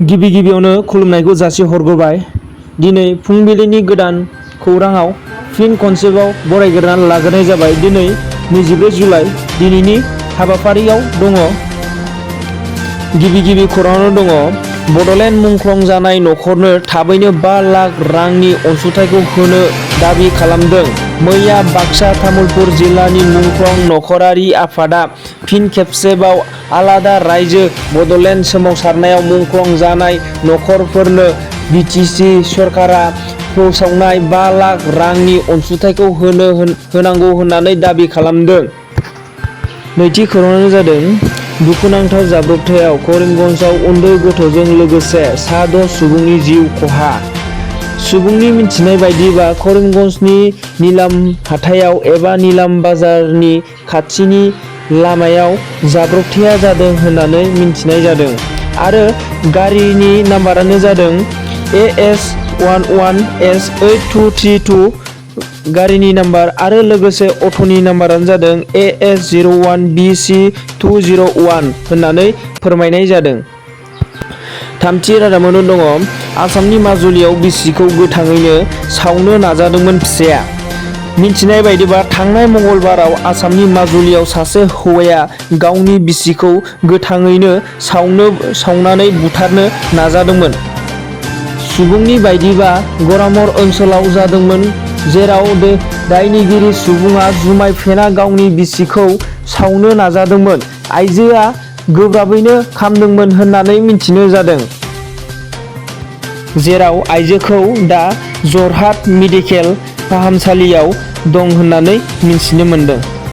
गिबि गिबियावनो खुलुमनायखौ जासिहरग्रोबाय। दिनै फुंबिलिनि गोदान खौराङाव फिन खनसेबाव बरायग्रोना लाग्रोनाय जाबाय। दिनै 24 जुलाइ दिनैनि हाबाफारियाव दङ। गिबि खौराङावनो दङ बड'लेण्ड मुंख्लं जानाय नखरनो थाबैनो 5 लाख रांनि अनसुंथाइखौ होनो दाबि खालामदों। मैया बाक्सा तामुलपुर जिल्लानि मुंख्लं नखरारि आफादा फिन खेबसेबाव आलादा रायजो बड'लेण्ड सोमावसारनायाव मुंख्लं जानाय नखरफोरनो BTC सरकारा फोसावनाय 5 लाख रांनि अनसुंथाइखौ होनांगौ होननानै दाबि खालामदों। नैथि खौराङानो जादों दुखुनांथाव जाब्रबथायाव खवरंआव उन्दै गथ'जों लोगोसे सा 6 सुबुंनि जिउ खहा। सुबुंनि मिथिनाय बायदिबा खवरंनि निलाम हाथायाव एबा निलाम बाजारनि खाथिनि लामायाव जाब्रबथाया जादों होननानै मिथिनाय जादों आरो गारिनि नाम्बारानो जादों AS11S8232 गारिनि नाम्बार आरो लोगोसे अट'नि नाम्बारानो जादों AS01BC201 होननानै फोरमायनाय जादों। थामथि रादाबावनो दङ आसामनि माजुलियाव बिसिखौ गोथाङैनो सावनो नाजादोंमोन फिसाया। मिथिनाय बायदिबा थांनाय मंगलबाराव आसामनि माजुलियाव सासे हौवाया गावनि बिसिखौ गोथाङैनो सावनानै बुथारनो नाजादोंमोन। सुबुंनि बायदिबा गरामर ओनसोलाव जादोंमोन, जेराव दायनिगिरि सुबुङा जुमाय फेना गावनि बिसिखौ सावनो नाजादोंमोन। आइजोआ गोब्राबैनो खामदोंमोन होननानै मिथिनाय जादों, जेराव आइजोखौ दा जरहाट मेडिकेल फाहामसालियाव दं होननानै मिथिनो मोनदों।